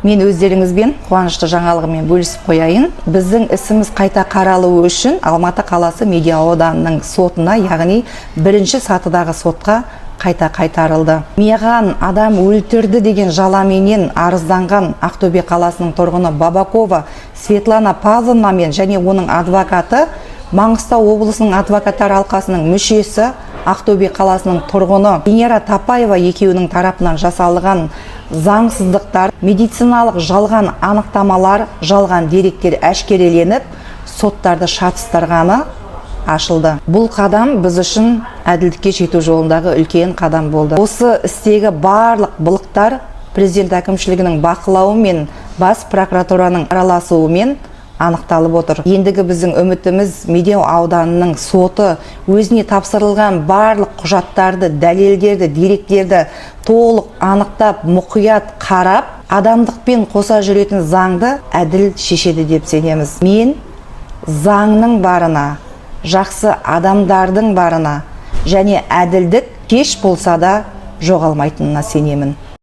Мен өздеріңізбен қуанышты жаңалығымен бөлісіп қояйын. Біздің ісіміз қайта қаралуы үшін Алматы қаласы Медеу ауданының сотына, яғни бірінші сатыдағы сотқа қайта қайтарылды. Маған адам өлтірді деген жаламенен арызданған Ақтөбе қаласының тұрғыны Бабакова Светлана Павловна мен және оның адвокаты, Маңғыстау облысының адвокаттар алқасының мүшесі, Ақтөбе қаласының тұрғыны Венера Тапаева екеуінің тарапынан жасалған заңсыздықтар, медициналық жалған анықтамалар, жалған деректер әшкереленіп, соттарды шатыстырғаны ашылды. Бұл қадам біз үшін әділдікке жету жолындағы үлкен қадам болды. Осы істегі барлық былықтар президент әкімшілігінің бақылауымен, бас прокуратураның араласуымен анықталып отыр. Ендігі біздің үмітіміз, Медеу ауданының соты өзіне тапсырылған барлық құжаттарды, дәлелдерді, деректерді толық анықтап, мұқият қарап, адамдықпен қоса жүретін заңды әділ шешеді деп сенеміз. Мен заңның барына, жақсы адамдардың барына және әділдік кеш болса да жоғалмайтынына сенемін.